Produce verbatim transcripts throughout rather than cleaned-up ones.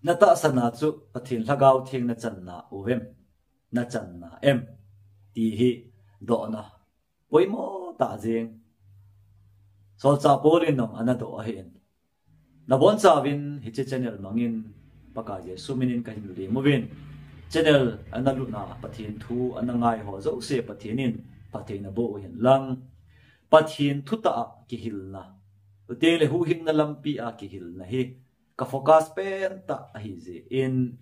Na tahsan a chu Pathen Lhagao Theng na channa uvem? Na channa em? Ti hi dohna poimo tah jeng Solchah Paul in jong ana doh ahin. Nabonchauvin hiche channel mangin Pakai Jesu minin kahin lem uvin. Channel ana lutna, Pathen thu ana ngai ho jouse Pathen in phatthei naboh uhen lang, Pathen thutah a kihilna, chuteng le huhhingna lampi a kihilna hi ka focus pentah ahijeh in,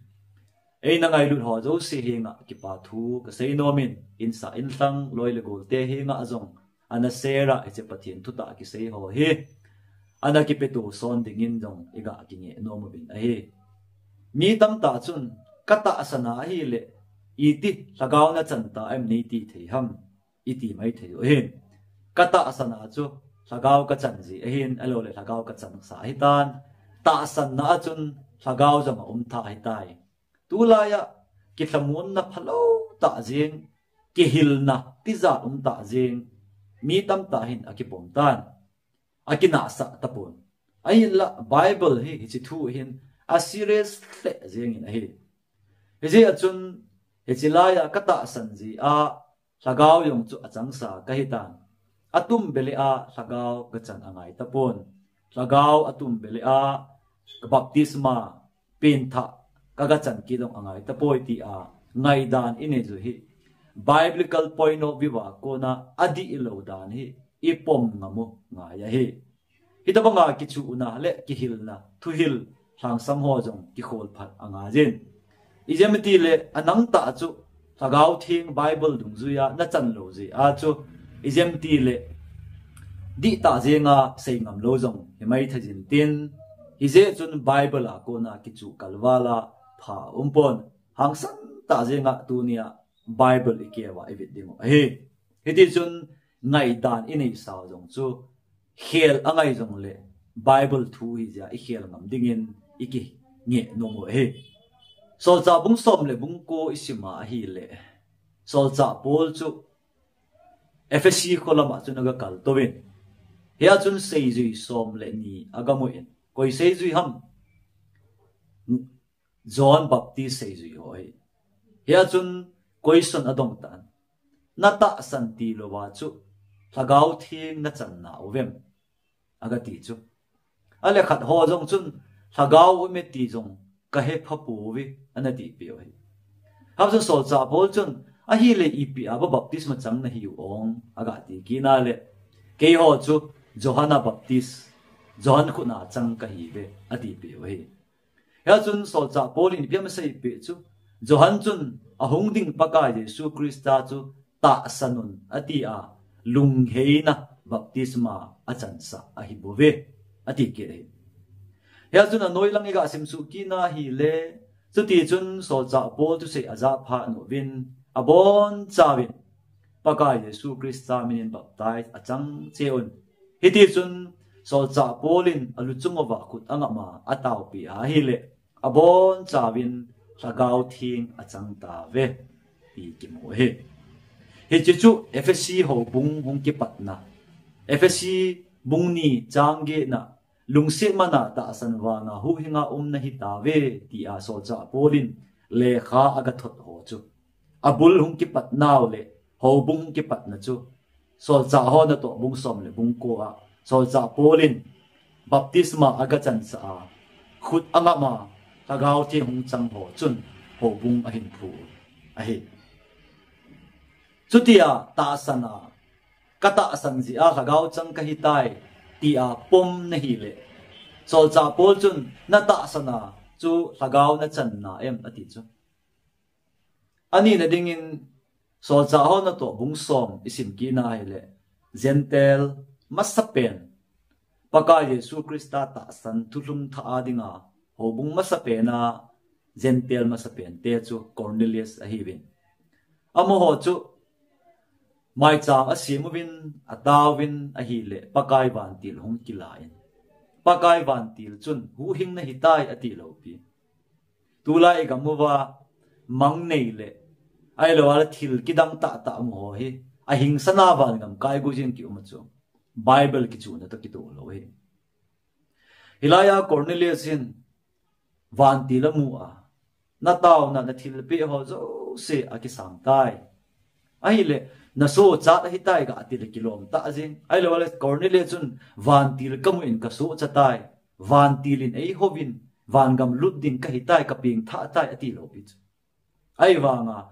eina ngailut ho jouse henga kipa thu kasei nomin, insah inlhang loi le golte henga jong ana share a, hiche Pathen thutah a kisei ho hi ana kipeto son dingin jong iga kingeh nom uvin ahi. Mi tamtah chun, ka tahsan a ahile iti Lhagao na chan ta em nei ti thei ham, iti mai thei u ahin. Ka tahsan a chu Lhagao ka chan ji ahin, ahilou le Lhagao ka chansah ahitan. Tahsanna a chun Lhagao jong aum tha ahitai. Tulai a kilhamonna phalou tah jeng, kihilna tijat um tah jeng mi tamtah hin akipom tan, akinahsah tapon. Ahinla Bible hi hiche thu hin a serious lheh jengin ahi. Hijeh a chun hiche lai a ka tahsan ji a Lhagao jong chu achansah kahitan. Atumbeh le a Lhagao ka chan angai tapon. Lhagao atumbeh le a baptisma pengthah kaga chan kit jong angai tapoi tia ngaidan inei u hi, biblical point of view a kona adihlou dan hi ipom ngam u ngai ahi. Hitobanga kichuhna le kihilna, thuhil lhangsam ho jong kikhol phat angaijin. Ijemtile anangtah chu Lhagao Theng Bible dungjuia nachan lou jeh a chu, ijemtile dihtah jenga seingam lou jong himai thei jin tin, hijeh chun Bible a kona kichuh kalval a pha umpon, hangsan tah jenga tunia Bible ikeuva ivet dingu ahi. Hitichun ngaidan inei sau jong chu khel angai jongle Bible thu hijeh a ikhel ngam dingin ikingeh nom u ahi. Solchah bung som le bung ko isima ahile, Solchah Paul chu Ephesi kholama chun aga kaltouvin. Hia chun seijui som le ni aga mun. Koi seijui ham? John Baptist seijui ho ahi. Hia chun question adong tan. Na tahsan tilouva chu Lhagao Theng nachan nauvem? Aga ti chu. Ahile khat ho jong chun Lhagao aume ti jong kahe phapouve, ana tipeh u ahi. Hia chun Solchah Paul chun, ahile ipi a baptisma chang nahiu ong, aga ti kit a le, keiho chu Johan a Baptist, Johan khut a chang kahiuve, atipeh u ahi. Hia chun Solchah Paul in ipi aseipeh chu, Johan chun ahung ding Pakai Jesu Christa chu tahsan un atia, lungheina baptisma achansah ahibouve, ati kit ahi. Hia chun anoilang iga simsuh kit a ahile, chutichun Solchah Paul thusei ajah phat uvin, abonchauvin Pakai Jesu Christa minin baptize achang cheh un. Hitichun Solchah Paul in aluchung uva khut angap a, ataopeh a ahile, abonchauvin Lhagao Theng achang tauve, ti kimu ahi. Hiche chu Ephesi houbung hung kipatna, Ephesi bung ni chang getna, lungset mana tahsan vanga huhhinga um nahitauve, tia Solchah Paul in lekha aga thot ho chu. Abul hung kipat nau le houbung hung kipatna chu, Solchah ho natoh bung som le bung ko a Solchah Paul in baptisma aga chansah a, khut angap a, Lhagao Theng hung chang ho chun houbung ahin phu ahi. Chutia tahsan a, ka tahsan jeh a Lhagao chang kahitai, tia pom nahile, Solchah Paul chun na tahsan a chu Lhagao nachan na em, ati chu. Anina dingin, Solchah ho natoh bung som isim kit a ahile, Gentile masapen, Pakai Jesu Christa tahsan thulhung thah a dinga houbung masapen a, Gentile masapen te chu Cornelius ahiuvin. Amaho chu maicham asem uvin, ataovin ahile, Pakai vantil hung kilan, Pakai vantil chun huhhing nahitai ati lou pi. Tulai igam uva mang nei le, ahilouleh thil kidang tahtah um ho hi, ahing sana van ngam kai gu jing ki um chu, Bible kichuhna toh kitoh lou ahi. Hilai a Cornelius hin vantil amu a, na taona, na thilpeh ho jouse akisang tai. Ahile, na sochat ahitai gati le kilom tah jeng. Ahilou le Cornelius chun, vantil kamu in kasocha tai. Vantil in eihouvin, vangam lut ding kahitai, kapengthah tai, ati lou pi chu. Ahivanga,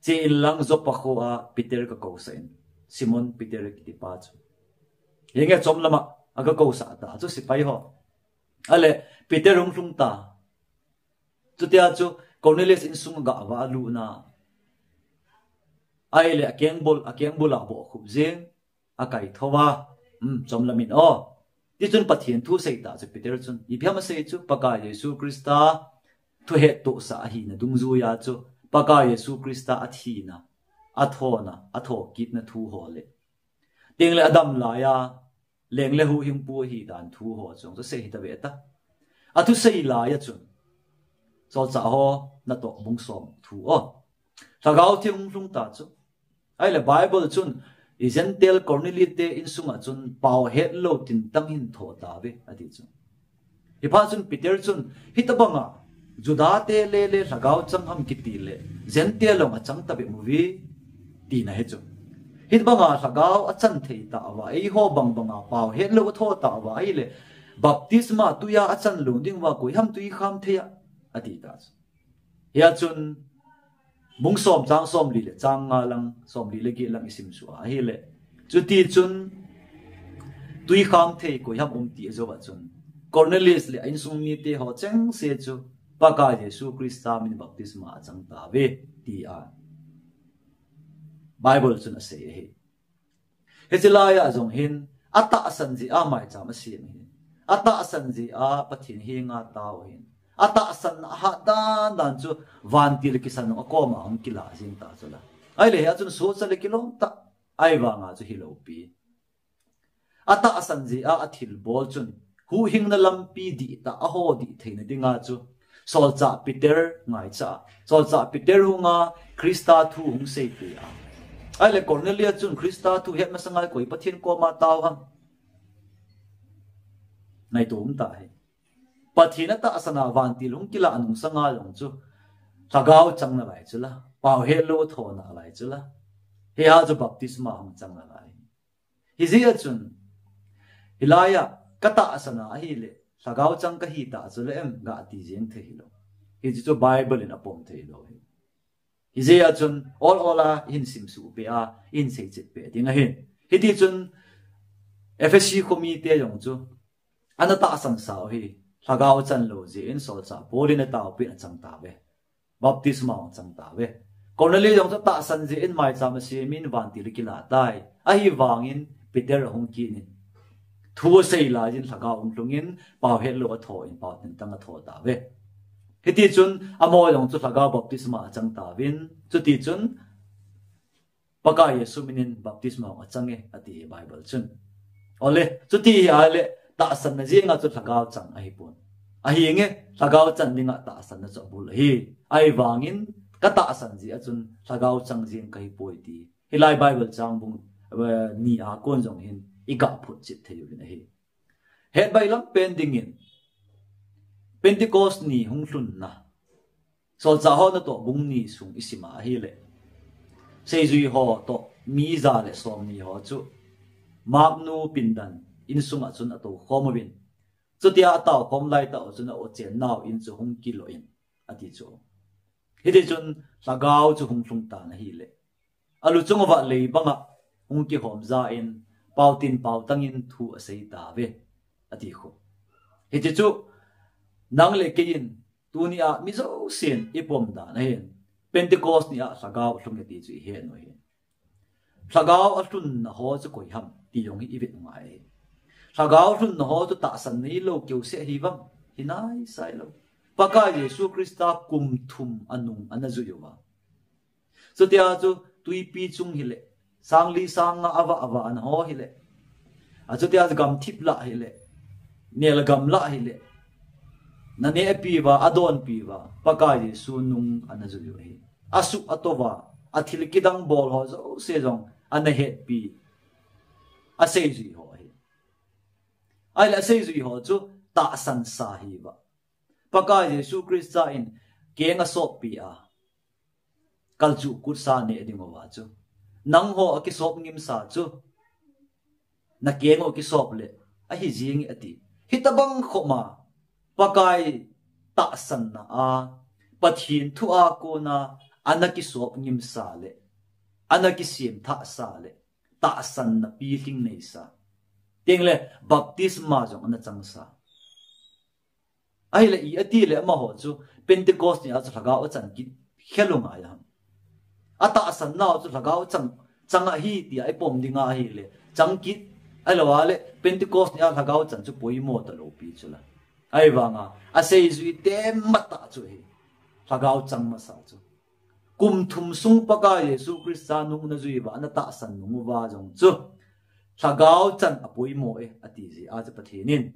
che inlang Joppa khoa Peter kakousah in. Simon Peter kitipa chu. Henge chomlama, aga kousah ta chu sepai ho. Ale, Peter hung lhung ta. Chutia chu Cornelius insung aga va alut na. Ahile, akengbul, akengbul a bohkhup jeng. Akaithou va. Hmm, chomlam in o. Tichun Pathen thu asei ta chu Peter chun. Ipi ham asei chu Pakai Jesu Christa thuhettohsah ahina dungjuia chu. Pakai Jesu Christa athina, athona, athokitna thu ho le. Tengle adam laiya, leng le huhhingpu ahidan thu ho chu asei hita ve ta. Athusei laiya chun. Solchah ho natoh bung som thu o. Lhagao Theng hung lhung ta chu. Ahile Bible chun, i Gentile Cornelius te insunga chun pao hetlou tintang hin tho tave, ati chu. Hiphat chun Peter chun, hitabanga, Juda te le le lhagao chang ham kiti le, Gentile long achang tave mu ve, tina hi chu. Hitabanga lhagao achan thei tauva, eiho bangbanga pao hetlou atho tauva, ahile, baptisma tuia achan lou ding uva, koi ham tui kham thei a, ati ta chu. Hia chun, bung som chang somli le chang nga lang, somli le get lang isim suh a ahile. Chuti chun, tui kham thei koi ham um ti ajou a chun. Cornelius le a insung mite ho chengse chu, Pakai Jesu Christa min baptisma achang tave, tia. Bible chun asei ahi. Hiche laiya jong hin, atahsan jeh a maicham asem ahin. Atahsan jeh a Pathen henga tao ahin. Atahsan ahat dan dan chu vantil kisan jong akoma hung kila jeng ta chu la. Ahile hia chun socha le kilom tah. Ahivanga chu hilou pi. Atahsan jeh a athilbol chun. Huhhingna lampi dihtah a ho dih theina dinga chu. Solchah Peter ngaicha. Solchah Peter hunga Christa thu hung seipeh a. Ahile Cornelius chun Christa thu het masanga koi Pathen koma tao ham. Ngaito um ta hi. Pathen atahsan a vantil hung kila nungsanga jong chu. Lhagao chang nalai chu la. Pao hetlou tho nalai chu la. Hia chu baptisma hung chang nalai. Hijeh a chun, hilaiya, katahsan a ahile, lhagao chang kahi ta chu le em, gati jeng thei hilou. Hiche chu Bible in apom thei lou hi. Hijeh a chun, ol ol a, ihin simsuh peh a, ihin seichet peh ding ahin. Hiti chun, Ephesi khomite jong chu, ana tahsan sau hi, lhagao chan lou jeh in solchah Paul in ataopeh in achang tave. Baptisma hung chang tave. Cornelius jong chu tahsan jeh in maicham asem in vantil kila tai. Ahivangin Peter ahung kit in. Thu asei laiyin lhagao hung lhungin pao hetlou atho in pao tintang atho tave. Hiti chun amaho jong chu lhagao baptisma achang tauvin. Chuti chun Pakai Jesu minin baptisma hung achang e, ati hi Bible chun. Ole, chuti hi ahile, tahsanna jenga chu lhagao chang ahipon. Ahinge, lhagao chan dinga tahsanna chu abul ahi. Ahivangin, katahsan jeh a chun lhagao chang jeng kahipoi ti. Hilai Bible chang bung, eh, ni a kon jong hin, iga phutchet thei uvin ahi. Hetbai lam pen dingin, Pentecost ni hung lhunna. Solchah ho natoh bung ni sung isima ahile. Seijui ho toh mi ja le somni ho chu. Mark nu pindan insunga chun atoukhom uvin. Chutia atoukhom laitah u chun a-u chennau in chu hung kilo in. Ati chu. Hiti chun lhagao chu hung lhung tan ahile. Alu chung uva lei banga hung kihom ja in, pao tin pao tangin thu asei tave, ati khu. Hiti chu, nang le kei in, tunia mi jousen ipom dan ahin, Pentecost nia lhagao lhung e ti chu ihet u ahin. Lhagao alhunna ho chu koi ham, ti jong hi ivet u ngai ahi. Lhagao lhunna ho chu tahsan neilou keuseh ahi vang, hinai sailou. Pakai Jesu Christa kum thum anung ana jui uva. Chutia chu tuipi chung hile, sangli sanga ava ava ana ho hile. Achutia chu gamthip lah hile, nelgam lah hile. Nanehpi uva, adonpi uva, Pakai Jesu nung ana jui u ahi. Asuh atouva, athil kidang bol ho jouse jong, ana hetpi. Aseijui ho ahi. Ahile aseijui ho chu tahsan sa ahiuva. Pakai Jesu Christa in keng asoppi a, kalchuh kutsa neh ding uva chu, nangho akisop ngimsa chu nakeng u kisop le ahi jing e ati. Hitabang khoma Pakai tahsanna a, Pathen thu a kona ana kisop ngimsa le ana kisem thahsa le tahsanna pilhing neisa, tengle baptisma jong ana changsa. Ahile i ati le amaho chu Pentecost ni a chu Lhagao achan kit khel u ngai ham? Atahsan nau chu Lhagao chang, chang ahi tia ipom dinga ahile chang kit, ahilou le Pentecost ni a Lhagao chan chu poimo talou pi chu la. Ahivanga aseijui te matah chu hi Lhagao chang masa chu. Kum thum sung Pakai Jesu Christa nungna jui uva ana tahsan nung uva jong chu Lhagao chan apoimo e ati jeh a chu Pathen in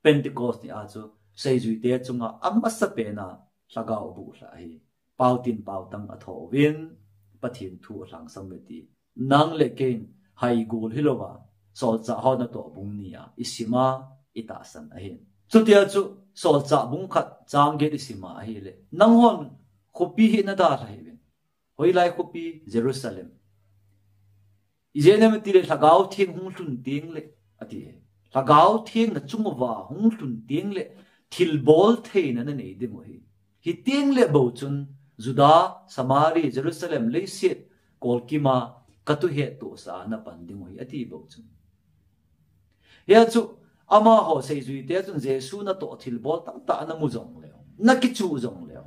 Pentecost ni a chu seijui te chunga amasapen a Lhagao abuh lha ahi. Pau tin pau tang atho uvin Pathen thu alhangsam uve ti nang le kei in haigol hilouva, Solchah ho natoh bung ni a isim a itahsan ahi. Chutia chu Solchah bung khat chang get isim a ahile, nanghon khopi hi nadalha hih uvin. Hoilai khopi? Jerusalem. Ijeh inem itile Lhagao Theng hung lhun teng le ati. Lhagao Theng nachung uva hung lhun teng le thilbol theina nanei ding u ahi. Hiteng le bou chun Juda, Samari, Jerusalem, leiset kolkima katuhettohsa a napan ding u ahi ati bou chun. Hia chu amaho seijui te chun Jesu natoh thilbol tamtah namu jongleu, nakichuh jongleu,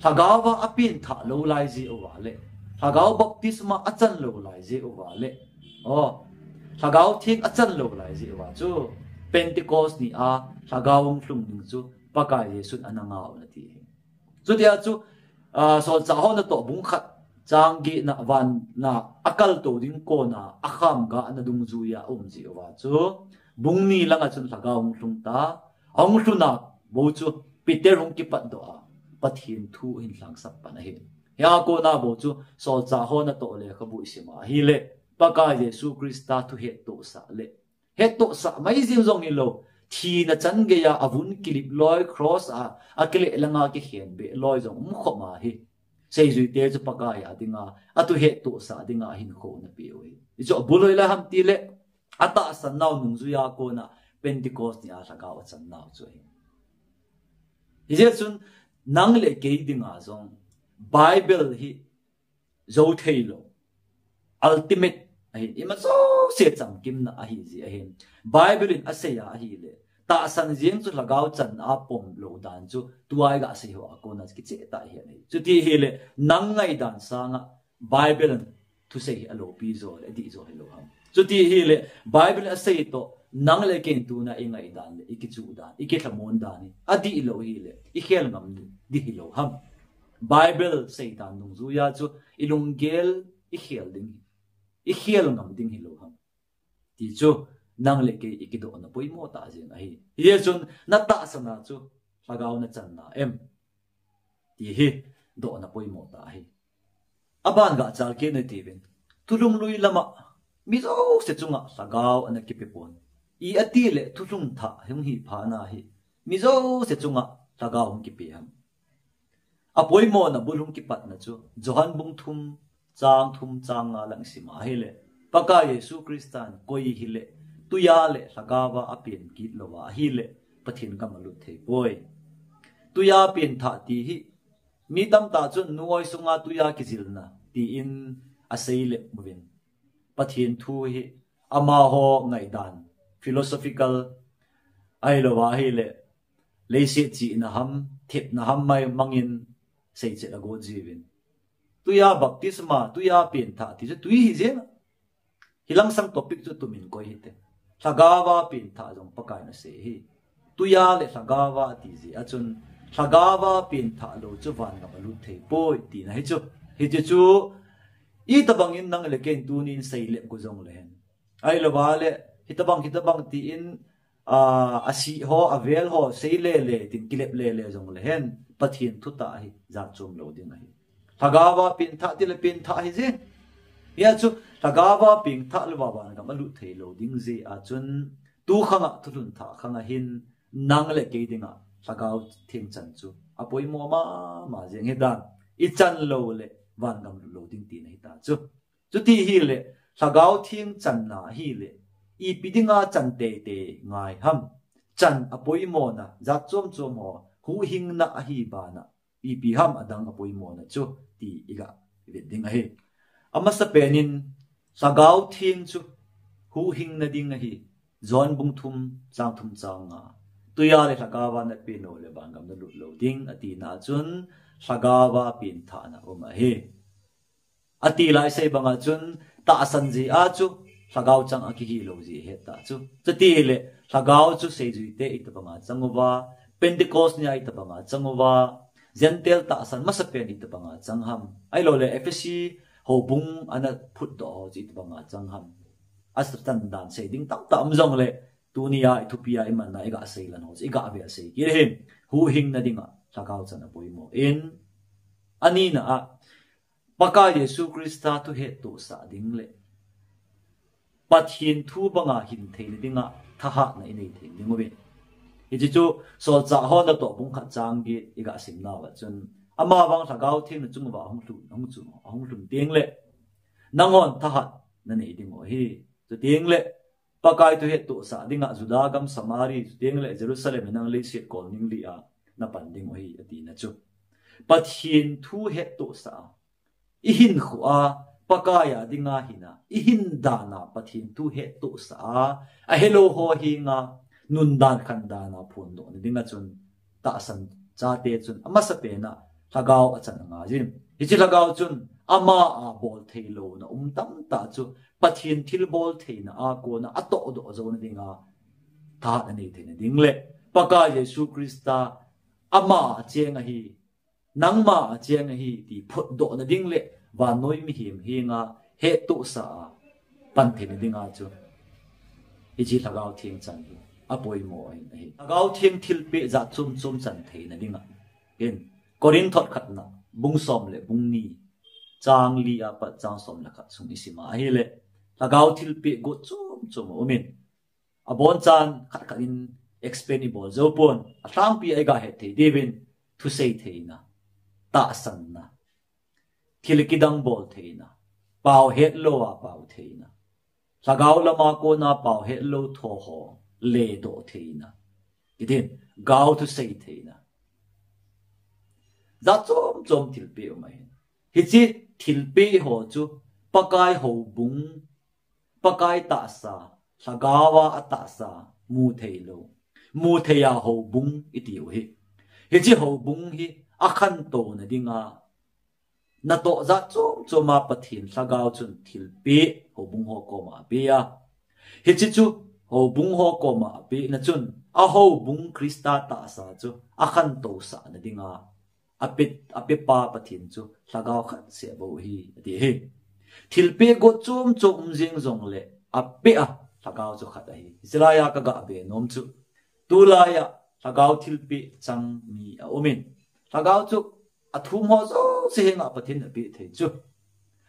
Lhagao va apenthah lou lai jeh uva le Lhagao baptisma achan lou lai jeh uva le, o, Lhagao Theng achan lou lai jeh uva chu Pentecost ni a Lhagao hung lhung ding chu Pakai Jesun ana ngah u nati ahi. Chutia chu, a, Solchah ho natoh bung khat chang get na, van na akaltou ding kona akham ga ana dungjui a um jeh uva chu bung ni langa chun Lhagao hung lhung ta, hung lhun a bou chu Peter hung kipatdoh a Pathen thu ahin lhangsap pan ahi. Hia kona bou chu Solchah ho natoh lekhabu isim a ahile Pakai Jesu Christa thuhettohsa le hettohsa mai jing jong hilou, thina chan geiya avun kilip loi, cross a akile langa kikhen beh loi jong umkhom ahi. Seijui te chu Pakai a dinga, athuhettohsa dinga ahinkho ana pe u ahi. Hichu abul hoilai ham tile atahsan nau nungjui a kona Pentecost ni a Lhagao achan nau chu ahi. Hijeh chun nang le kei dinga jong Bible hi jou theilou, ultimate ahin, ima jouse chamkimna ahi jeh ahin, Bible in asei a ahile tahsan jeng chu Lhagao channa a pom lou dan chu tua iga sei ho a kona kicheh tah ahi. Chuti hile nang ngaidan sanga Bible in thusei hi alopi jo le adih jo hilou ham? Chuti hile Bible in asei toh nang le kei in tuna ingaidan le ikichuh dan, ikilhamon dan hi adih lou hile ikhel ngam ding hilou ham? Bible seidan nungjuiya chu ilunggel ikhel ding, ikhel ngam ding hilou ham ti chu nang le kei ikidohna poimo tah jeng ahi. Hijeh chun natahsan a chu Lhagao nachan na em ti hi dohna poimo tah ahi. Aban gachal kit u hite uvin. Thulhun lui lama mi jouse chunga Lhagao ana kipe pon. Iati le thulhun thah hung hi phat na hi mi jouse chunga Lhagao hung kipe ham? Apoimona bul hung kipatna chu Johan bung thum chang thum chang nga lang sim a ahile, Pakai Jesu Christan koi hile tuiya le Lhagao va apen kit louva ahile Pathen gam alut thei poi. Tuiya pen thah ti hi mi tamtah chun nu-oi sunga tuiya kijilna tin asei le uvin. Pathen thu hi amaho ngaidan, philosophical ahilouva ahile leiset chihna ham, thepna ham mai mangin seichet agot jiuvin. Tuiya baptisma, tuiya pen thah ti chu tui hi jeng. Hilang sang topic chu tumin koi hite. Lhagao va pen thah jong Pakaiyin asei hi. Tuiya le Lhagao va ti jeh a chun Lhagao va pen thah lou chu van gam alut thei poi tina hi chu. Hiti chu itobangin nang le kei in tunin seilep go jongle hen, ahilouva le hitobang hitobang tin, a, asih ho, avel ho seilele tin kilep lele jongle hen, Pathen thutah hi jat chom lou ding ahi. Lhagao va pen thah tile pen thah hi jeng. Hia chu Lhagao va pen thah louva van gam alut thei lou ding jeh a chun tukhanga thulhun thah khanga hin nang le kei dinga Lhagao Theng chan chu apoimo mama jeng ahitan, ichan lou le vangam lut lou ding tina ahita chu. Chuti ahile, Lhagao Theng channa ahile, ipi dinga chan teitei ngai ham? Chan apoimona jat chom chom ho, huhhingna ahi bana, ipi ham adang apoimona chu, ti iga vet ding ahi. Amasapen in, Lhagao Theng chu huhhingna ding ahi. John bung thum, chang thum chang nga. Tuiya le Lhagaova napen lou le vangam nalut lou ding, atina chun, Lhagaova penthahna um ahi. Ati lai sei banga chun, tahsan jeh a chu, Lhagao chang a kihi lou jeh ahi ta chu. Chuti le, Lhagao chu seijuite itobanga chang uva, Pentecost nia itobanga chang uva, Gentile tahsan masapen itobanga chang ham? Ahilou le, Ephesi houbung ana phutdoh ho chu itobanga chang ham? Asatan dan sei ding tamtah um jongle, tunia ithupia imanna iga seilan ho chu iga ve sei kit ahi. Huhhingna dinga Lhagao chan apoimo in, anina a, Pakai Jesu Christa thu hettohsah ding le Pathen thu banga hin theina dinga thahatna inei thei ding uvin. Hiche chu Solchah hon natoh bung khat chang get iga simnauva chun, amavang Lhagao Theng nachung uva ahung lhun, ahung chu, ahung lhun teng le, nanghon thahat nanei ding u ahi. Chuteng le, Pakai thu hettohsah dinga Juda gam, Samari, chuteng le Jerusalem, hinang leiset kol ning li a napan ding u ahi, atina chu. Pathen thu hettohsah a, ihinkhoa Pakai a dinga hina, ihin dana Pathen thu hettohsah a, ahelou ho henga nundan khandana phondohna dinga chun, tahsan chate chun amasapen a Lhagao achan angaiyin. Hiche Lhagao chun ama a bol theilouna um tamtah chu Pathen thilbol theina a kona atohdoh jouna dinga thahatna nei theina ding le, Pakai Jesu Christa ama a cheng ahi, nangma a cheng ahi ti phutdohna ding le, vannoi mihem henga hettohsah a pan theina dinga chu, hiche Lhagao Theng chan hi apoimo ahi. Lhagao Theng thilpeh jat chom chom chan theina dinga hin, Corinth thot khatna, bung som le bung ni, chang li a pat chang som le khat sung isima ahile, Lhagao thilpeh got chom chom aumin, abonchan khat khat in explain ibol jou pon, alhangpi a iga het thei diuvin, thusei theina, tahsanna, thil kidang bol theina, pao hetlou a pao theina, Lhagao lama kona pao hetlou tho ho ledoh theina, hitin, gao thusei theina, jat chom chom thilpeh um ahin. Hiche thilpeh ho chu Pakai houbung, Pakai tahsa, Lhagao a atahsa, mu theilou, mu thei a houbung iti u ahi. Hiche houbung hi akhantouna dinga natoh jat chom chom a Pathen Lhagao chun thilpeh houbung ho koma ape a. Hiche chu houbung ho koma apehna chun, ahoubung Christa tahsa chu akhantosahna dinga ape, apepa Pathen chu Lhagao khat seh bou ahi, ati ahi. Thilpeh got chom chom um jeng jongle, apeh a Lhagao chu khat ahi. Hiche laiya kaga ve nom chu, tulaiya Lhagao thilpeh chang mi aumin, Lhagao chu athum ho jouse henga Pathen in apeh thei chu.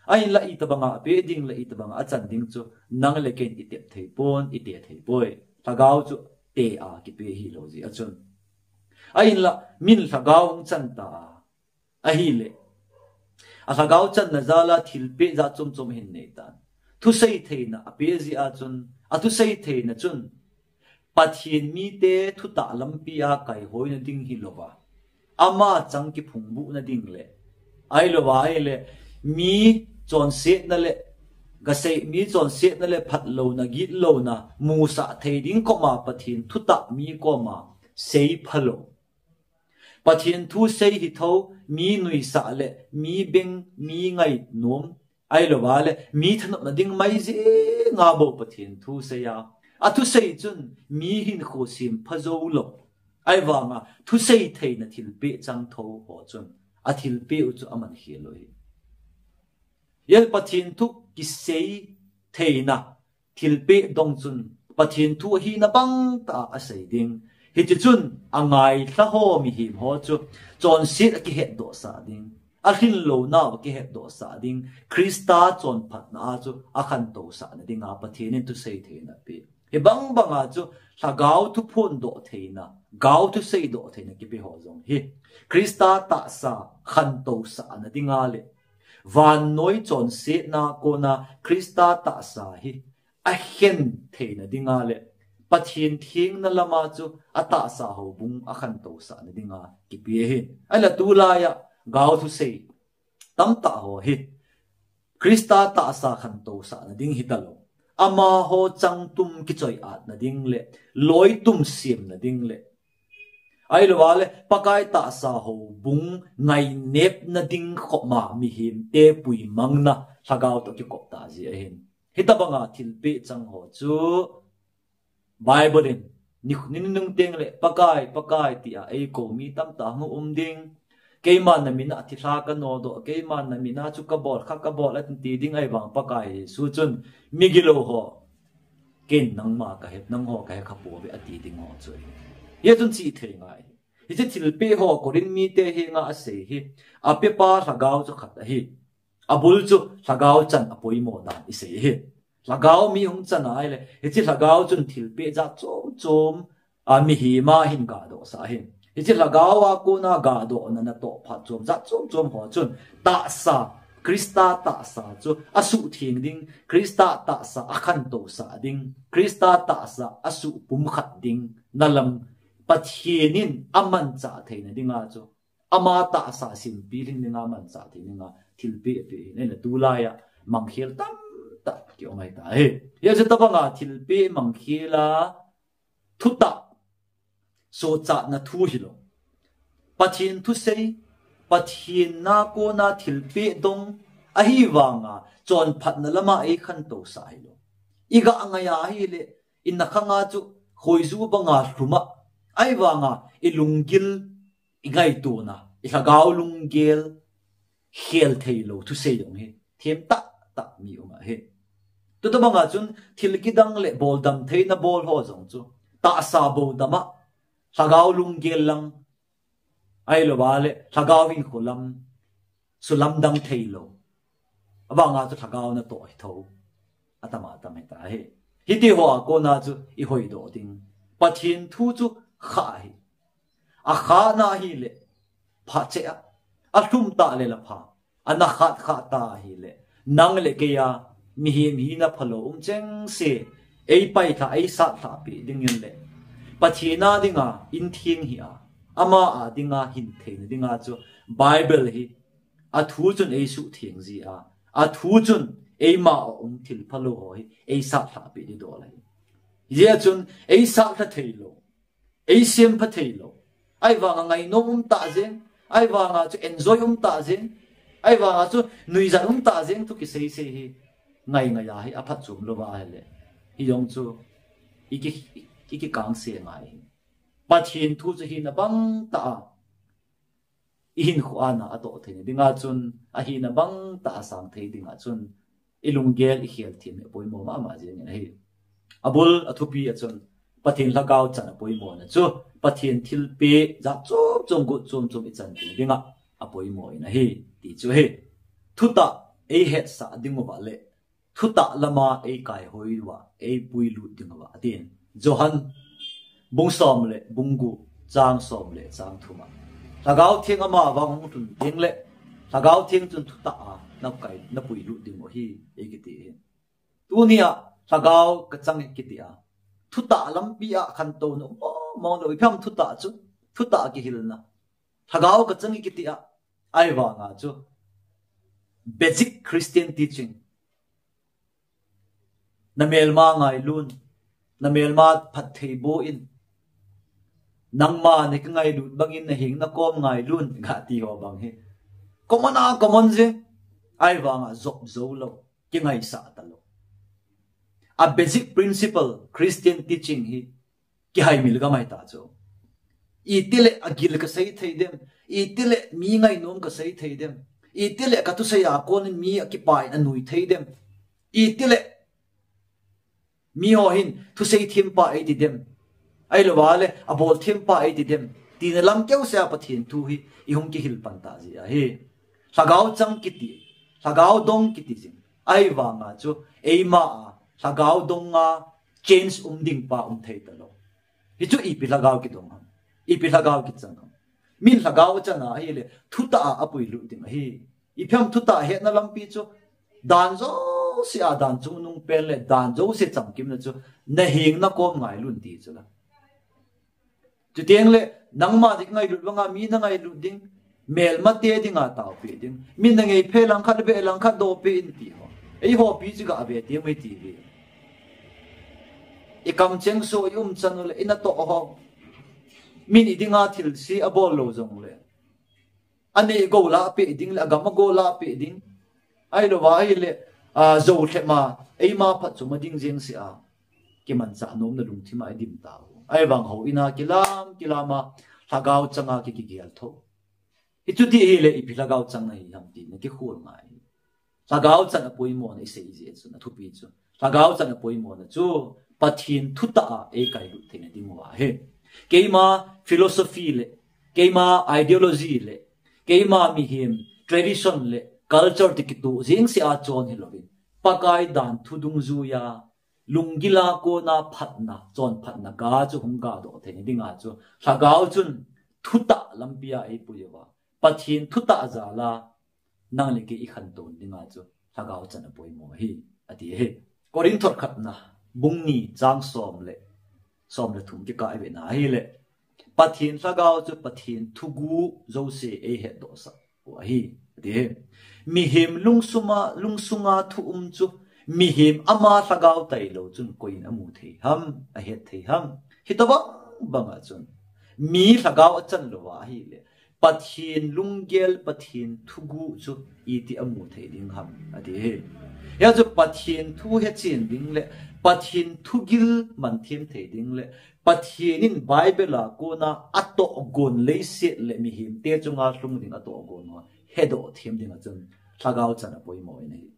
Ahinla itobanga apeh ding le itobanga achan ding chu nang le keiin itep thei pon, ite thei poi. Lhagao chu te a kipe hilou jeh a chun. Ahinla min Lhagao hung chan ta ahile, a Lhagao channa jal a thilpeh jat chom chom ahin nei tan. Thusei theina apeh jeh a chun, athusei theina chun, Pathen mite thutah lampi a kaihoina ding hilouva, ama chang kiphungbuhna ding le, ahilouva ahile, mi chonsetna le, gasei mi chonsetna le phatlouna, gitlouna musah thei ding koma Pathen thutah mi koma sei phalou, Pathen thu sei hitho, mi nuisah le mi beng, mi ngainom, ahilouva le mi thanopna ding mai jenga bou Pathen thu sei a, athusei chun mi hinkho sempha joulou, ahivanga thusei theina thilpeh chang tho ho chun athilpeh u chu aman khel u ahi. Ahile Pathen thu kisei theina thilpeh dong chun Pathen thu ahina bangtah a asei ding. Hiti chun angailha ho mihem ho chu chonset akihetdohsah ding, alhinlounau akihetdohsah ding, Christa chonphatna a chu akhantosahna dinga Pathen in thusei theina apeh. Hibang banga chu Lhagao thuphondoh theina Gao thusei doh theina kipe ho jong hi Krista tahsa khantousahna dinga le vannoi chonsetna kona Krista tahsa hi akhen theina dinga le Pathen thengna lama chu atahsa houbung akhantousahna dinga kipe ahi. Ahinla tulaiya gao thusei tamtah ho hi Krista tahsa khantousahna ding hitalou, amaho changtum kichoi-atna ding le loitum semna ding le ahilouva le Pakai tahsa houbung ngainepna ding khopma mihemte puimangna lhagao toh kikop tah jeh ahin. Hitobanga thilpeh chang ho chu Bible in ni, ni nunung teng le Pakai, Pakai tia eikou mi tamtah hung um ding. Keiman namin a thilha kanodoh, keiman namin a chu kabol kha kabol atin ti ding ahivang Pakai Jesu chun migilou ho, ken nangma kahe, nangho kahe khapouve ati ding ho chu. Hia chun chihthei ngai. Hiche thilpeh ho Corinth mite henga asei hi apepa lhagao chu khat ahi. Abul chu lhagao chan apoimo dan isei hi. Lhagao mi hung chan ahile hiche lhagao chun thilpeh jat chom chom a mihema hin gadohsah ahin. Hiche lhagao a kona gadohna natoh phat chom jat chom chom ho chun tahsa, Krista tahsa chu asuhtheng ding, Krista tahsa akhantousah ding, Krista tahsa asuhpumkhat dingna lam Pathen in amanchah theina dinga chu ama tahsa simpilhing dinga manchah thei dinga thilpeh apeh ahin. Ahinla tulaiya mangkhel tamtah kium ahitai. Hia chu tobanga thilpeh mangkhel a thutah sochatna thu hilou, Pathen thusei, Pathen a kona thilpeh dong ahivanga chonphatna lama eikhantousah hilou, iga ngai ahile inakhanga chu khoiju banga lhum a, ahivanga ilunggil, ingaitona, ilhagao lunggel khel theilou thusei jong hi themtah tah mi um ahi. Tutobanga chun thil kidang le boldam theina bol ho jong chu tahsa boldam a lhagao lunggel lang ahilouva le lhagao hinkho lam sulamdang theilou, avanga chu lhagao natoh hitho atam atam hita hi. Hiti hoa kona chu ihoidoh ding, Pathen thu chu kha ahi. Akhana ahile phache a, alhum tah le la pha, ana khat khat ta ahile nang le keiya mihem hina phalou um chengse eipailhah, eisatlhah peh dingin le Pathen a dinga intheng hia, ama a dinga hin theina dinga chu Bible hi athu chun eisuhtheng jia, athu chun eima a um thil phalou ho hi eisatlhah peh ding dol ahi. Hijeh chun eisatlhah theilou, eisempha theilou, ahivanga ngainom um tah jeng, ahivanga chu enjoy um tah jeng, ahivanga chu nuijat um tah jeng thu kisei sei hi ngai ngaiya hi aphatchom louva ahile hijong chu iki, ikikangse ngai hi. Pathen thu chu hina bangtah a ihinkhoa na atoh theina dinga chun, ahina bangtah a sang thei dinga chun ilunggel ikhel them hi apoimo mama jengin ahi. Abul athupi a chun Pathen lhagao chan apoimona chu Pathen thilpeh jat chom chom, got chom chom ichan theina dinga apoimo in ahi ti chu ahi. Thutah eihetsah dinguva le thutah lama eikaihoi uva eipuilut dinguva atin. Johan bung som le bung gup, chang som le chang thum a, Lhagao Theng ama vang hung lhun teng le Lhagao Theng chun thutah a nakai, napuilut dingu ahi eikiti ahi. Tunia lhagao kachang kiti a, thutah lampi a khantouna um mong mong lou, ipi ham thutah chu, thutah kihilna. Lhagao kachang kiti a, ahivanga chu basic Christian teaching. Namelma ngailun, namelma phattheiboh in, nangma nakingailut bangin naheng nakom ngailun, gati ho bang hi common a common jeng, ahivanga jop jou lou, kingaisah talou. A basic principle Christian teaching hi kihaimil gam ahita chu. Itile agil kasei thei dem, itile mi ngainom kasei thei dem, itile kathusei a konin mi akipa in anui thei dem, itile miho hin thusei thempa eiti dem, ahilouva le abol thempa eiti dem, tina lam keusea Pathen thu hi ihung kihil pan tah jeh ahi. Lhagao chang kiti, lhagao dong kiti jing, ahivanga chu eima a lhagao donga change um ding pa um thei talou. Hichu ipi lhagao kidong ham? Ipi lhagao kichang ham? Min lhagao achang ahile, thutah a apuilut ding ahi. Ipi ham thutah hetna lampi chu, dan jouse a dan chungnung pen le dan jouse chamkimna chu, na heng na kom ngailut ti chu la. Chuteng le, nangma ding ngailut vanga mi na ngailut ding, melmate dinga taopi ding. Min na ngei phe langkhat be langkhat dopi in ti ho. Eiho pi chu ga ve ti mai ti ve. I kamcheng so i umchan u le, i natoh ho. Min i dinga thilse abol lou jong le. Anei go la pe ding le, agam ago la pe ding. Ahilou va ahile, a, jo lhep ma, eima phatchom a ding jeng se a. Kimanchah nomna lungthim a i dim tau. Ahivang houin a kilam, kilam a, lhagao chang a ki, kigel tho. Hichu ti hile ipi lhagao chang ahi ham ti na kikhol ngai. Lhagao chang a poimona i sei jeh chun athupi chu. Lhagao chang a poimona chu Pathen thutah a ei kailut theina ding u ahi. Keima philosophy le, keima ideology le, keima mihem tradition le culture ti kituh jeng se a chon hilouvin, Pakai dan thu dungjuia, lunggila kona phatna, chonphatna ga chu hung gadoh theina dinga chu lhagao chun thutah lampi a eipui uva, Pathen thutah jal a nang le kei i khantou dinga chu lhagao chang a poimo ahi, ati ahi. Korinth thot khatna, bung ni chang som le, som le thum kikah i vena ahile, Pathen lhagao chu Pathen thuguh jouse ei hetdohsah u ahi, ati ahi. Mihem lungsuma, lungsunga thu um chu, mihem ama lhagao tailou chun koiin amu thei ham, ahet thei ham? Hitobang banga chun, mi lhagao achan louva ahile, Pathen lunggel, Pathen thuguh chu iti amu thei ding ham, ati ahi. Hia chu Pathen thu hechen ding le, Pathen thugil manthem thei ding le, Pathen in Bible a kona atohgon leiset le mihemte chunga lhung ding atohgon ho hedoh them dinga chun lhagao chang a poimo in ahi.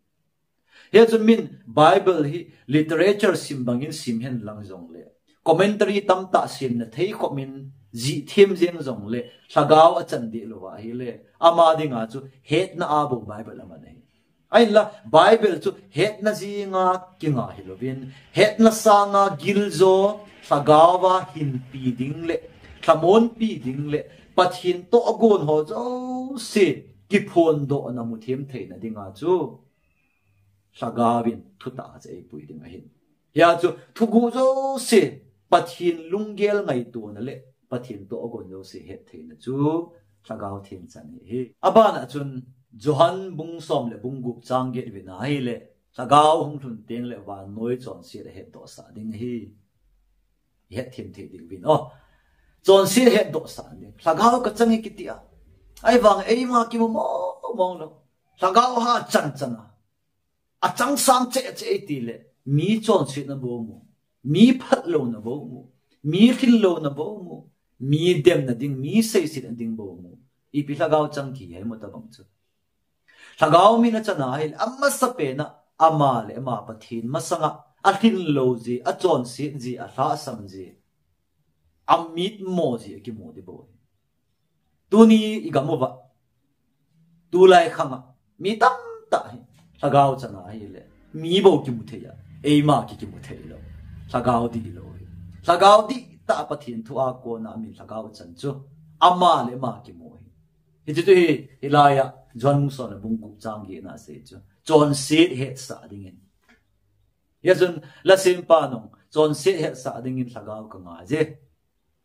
Hia chun min Bible hi literature sim bangin sim hen lang jong le, commentary tamtah simna thei khop in jih them jeng jong le, lhagao achan deh louva ahile, ama dinga chu hetna a bou Bible aman ahi. Ahinla, Bible chu hetna jinga kinga hilouvin, hetna sanga giljo, lhagao a hinpi ding le, lhamon pi ding le, Pathen tohgon ho jouse kiphondohna muthem theina dinga chu lhagao in thutah a chu eipui ding ahin. Hia chu thuguh jouse, Pathen lunggel ngaitona le Pathen tohgon jouse het theina chu lhagao theng chan ahi. Abana chun Johan bung som le bung gup chang get vena ahile, lhagao hung lhun teng le vannoi chonset ahetdohsah ding ahi. Het them thei ding uvin. Oh, chonset hetdohsah ding. Lhagao kachang e kiti a, ahivang eima kimu mong mong lou. Lhagao ha chan chan a, achang sang cheh cheh e ti le, mi chonsetna bou mu, mi phatlouna bou mu, mi lhinlouna bou mu, mi demna ding, mi seisetna ding bou mu. Ipi lhagao chang kihi ham tabang chu. Lhagao min achan ahile, amasapen a ama le ama Pathen masanga alhinlou ji, achonset ji, alhahsam ji, amitmo ji akimu ding bou. Tuni i gam uva, tulai khanga mi tamtah hi lhagao chang ahile, mi bou kimu thei a, eima ki kimu thei lou. Lhagao dihlou hi. Lhagao dihtah Pathen thu a kona min lhagao chan chu ama le ama kimu hi. Hichu hi, hilai a Johan bung som le bung gup chang get na asei chu, chonset hetsah dingin. Hia chun, lasempa nung, chonset hetsah dingin lhagao ka ngai je.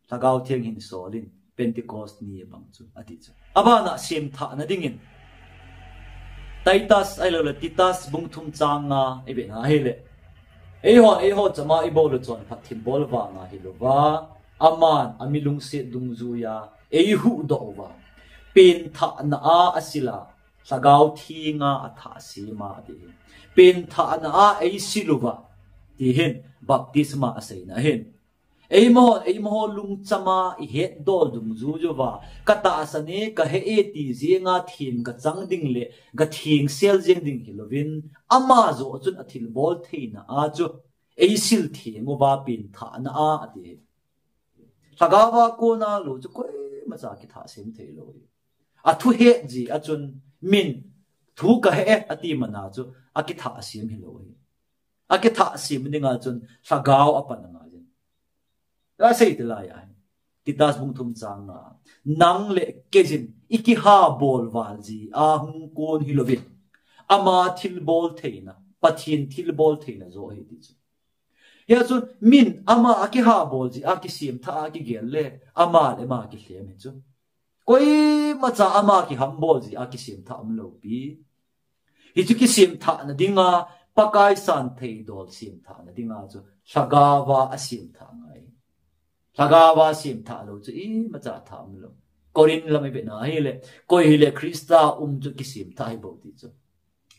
Lhagao theng hin sol in, Pentecost ni abang chu, ati chu. Abana semthahna dingin, Titus ahilou le, Titus bung thum chang nga i vena ahile, eihon eiho chama i bol u chonphat thilbol vanga hilouva, aman ami lungset dungjuia eihuhdoh uva, penthahna a asil a, lhagao thenga athah sem a, ati hi. Penthahna a eisil uva, ti hin baptisma aseina ahin. Eimahon, eimaho lungchama i hetdol dungjuiuva, ka tahsan e, ka he e ti jenga them ka chang ding le ka thengsel jeng ding hilouvin, ama joh chun athilbol theina a chu eisil theng uva, penthahna a, ati. Lhagao a kona lou chu koimacha kithah sem thei lou. Athu het jeh a chun min thu ka he e ati mana chu akithah sem hilou hi. Akithah sem dinga chun lhagao apan angai jin. Asei te lai a hin. Titus bung thum chang nga. Nang le kei in i kihabol val jeh a hung kon hilouvin, ama thilbol theina, Pathen thilbol theina joh ahi ti chu. Hia chu min ama a kihabol jeh a kisem thah a kigel le, ama le ama kilhem hi chu. Koima cha ama kihambol jeh a kisem thah umlou pi. Hichu kisem thahna dinga, Pakai santhei dol sem thahna dinga chu Lhagao a asem thah ngai. Lhagao a sem thah lou chu imacha thah umlou. Korin lam i vena ahile, koi hile Christa um chu kisem thah ahi bou ti chu.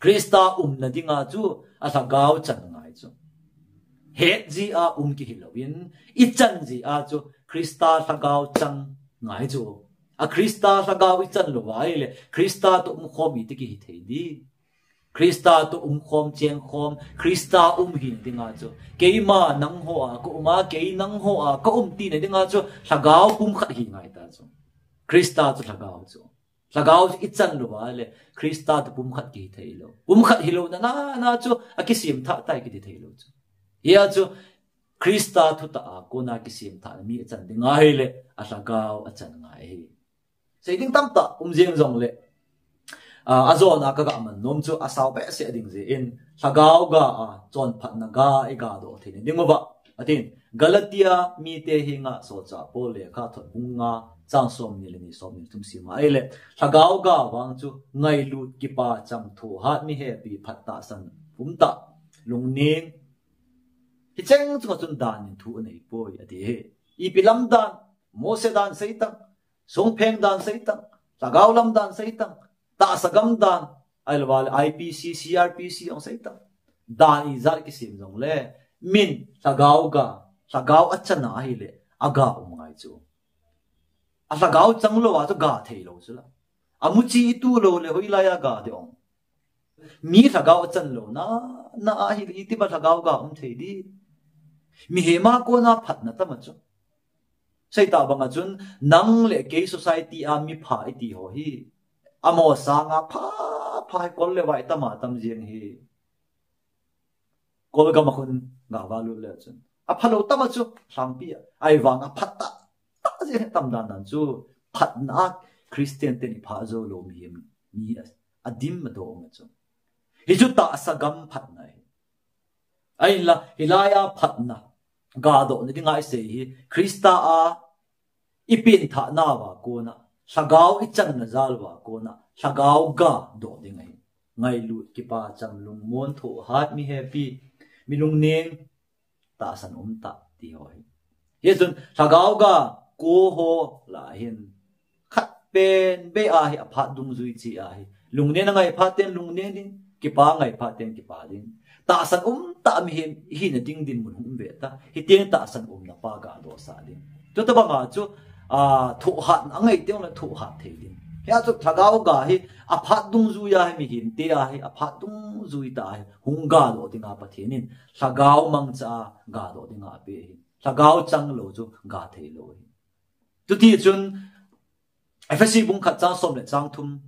Christa umna dinga chu a Lhagao chan ngai chu. Het jeh a um kihi louvin, i chan jeh a chu Christa Lhagao chang ngai chu. A Christa Lhagao i chan lou va ahile, Christa toh umkhom iti kihi thei di. Christa toh umkhom, chengkhom, Christa um hina dinga chu. Keima nangho a ka um a, kei nangho a ka um tina dinga chu Lhagao pumkhat hi ngai ta chu. Christa chu Lhagao chu. Lhagao chu i chan lou va le, Christa toh pumkhat kihi thei lou. Pumkhat hilou na, na, na chu a kisem thah tai kiti thei lou chu. Hia chu Christa thutah a kona kisem thahna mi a chan ding ahile, a Lhagao a chan ngai hi. Sei ding tamtah um jeng jongle, a, a jona ka ga man nom chu a sao behseh ding jeh in, Lhagao ga a, chonphatna ga i ga doh theina ding uva. Atin, Galatia mite henga solchah Paul lekha thot bung nga chang som ni le ni, som ni thum sim a ahile, Lhagao ga vang chu ngailut, kipah chang, thohhat, mi hepi, phat, tahsan um tah, lungning, hicheng chunga chun dan in thu anei poi ati hi. Ipi lam dan, Mose dan sei tan, songpheng dan sei tan, Lhagao lam dan sei tan, tahsa gam dan, ahilou le I P C, C R P C jong sei tan. Dan ijat kisem jongle, min Lhagao ga, Lhagao a chan a ahile, a ga um ngai chu. A Lhagao chang lou a chu ga thei lou chu la. A muchi i tu lou le hoilai a ga ding ong. Mi Lhagao a chan lou na, na ahile iti ba Lhagao ga um thei di. Mihem a kona phatna tam a chu. Sei ta banga chun, nang le kei society a mi pha iti ho hi, amo sanga pha, pha hi kol le vai tam a tam jeng hi. Kol gam a khun ga va lut le chun, a phalou tam a chu, lhangpi a, ahivang a phat tah tah jeng hi tam dan dan chu, phatna a Christian ten i pha jou lou mihem, mi a, a dim a doh um a chu. Hichu tahsa gam phatna hi. Ahinla, hilai a phatna, ga dohna dinga i sei hi, Christa a i pengthah nauva kona, Lhagao i channa jal uva kona, Lhagao ga doh ding ahi. Ngailut, kipah chang, lungmon, thohhat, mi hepi, mi lungning, tahsan um tah ti ho hi. Hichun, Lhagao ga ko ho lah hin, khat pen bei a hi a phat dungjui chi a hi. Lungnen a ngai phat ten lungnen ding, kipah ngai phat ten kipah ding. Tahsan um tah mihem hina ding dinmun hung um ve ta. Hiti tahsan umna pa ga doh sah ding. Chuti banga chu, a, thohhat a ngai teng le thohhat thei ding. Hia chu Lhagao ga hi a phat dungjui a hi mihem te a hi a phat dungjui tah hi hung ga doh dinga Pathen in Lhagao mangcha a ga doh dinga a pe hi. Lhagao chang lou chu ga thei lou hi. Chuti chun, Ephesi bung khat chang som le chang thum,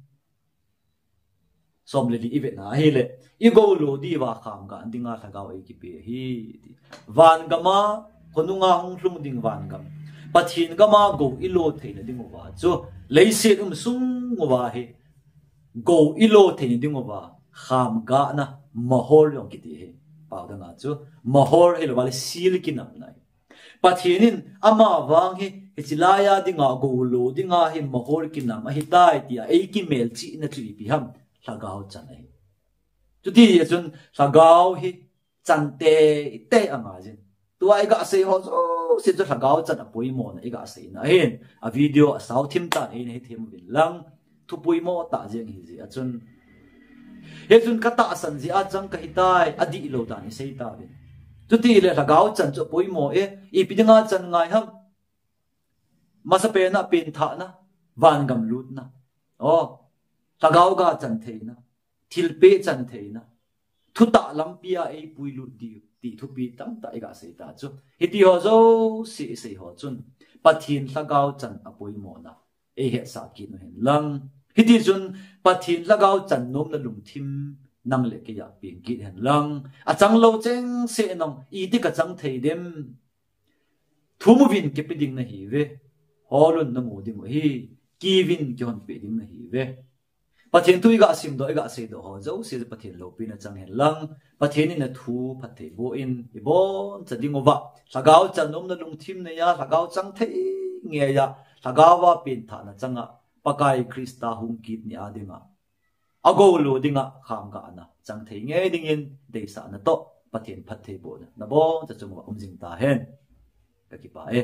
som le li i vena ahile, i gou lo diuva kham ga dinga Lhagao ei kipe hi ti. Van gam a, khonung a hung lhung ding van gam, Pathen gam a gou i lo theina ding uva chu, leiset um sung uva hi gou i lo theina ding uva kham gana mahor jong kiti hi. Pau danga chu mahor hilou va le seal kinamna hi. Pathen in ama vang hi, hichi lai a dinga gou lo dinga hi mahor kinam ahitai tia ei kimelchihna chu ipi ham, Lhagao chan ahi. Chuti a chun Lhagao hi chan teitei a ngai jin. Tua i ga sei ho jouse chu Lhagao chan a poimona i ga seina ahin. A video a sao thim tan eina hi them uvin lang. Thu poimo tah jeng hi jeh a chun. Hichun ka tahsan jeh a chang ka hitai, a dihlou dan i sei tauvin. Chuti le Lhagao chan chu poimo e, ipi dinga chan ngai ham. Masapen a pengthahna, van gam lutna. O, Lhagao ga chan theina, thilpeh chan theina, thutah lampi a ei puilut diu, ti thupi tamtah i ga sei ta chu. Hiti ho jouse i sei ho chun, Pathen Lhagao chan a poimona ei hetsah kit u hen lang. Hiti chun Pathen Lhagao chan nomna lungthim nang le kei a peng kit hen lang. A chang lou cheng seh nang, iti ka chang thei dem. Thum uvin kipe ding nahi ve. holun namu ding u ahi. Kivin kihonpeh ding nahi ve. Pathen thu iga simdoh, iga seidoh ho jouse Pathen loupina chang hen lang, Pathen in athu phatthei boh in iboncha ding uva, lhagao chan umna lungthim neiya, lhagao chang thei ngeiya, lhagao a penthahna changa, Pakai Christa hung kit nia dinga agou lou dinga khang gahna chang thei ngei dingin deisahna toh Pathen phatthei bohna naboncha chung uva um jing tahen. Kakipah e.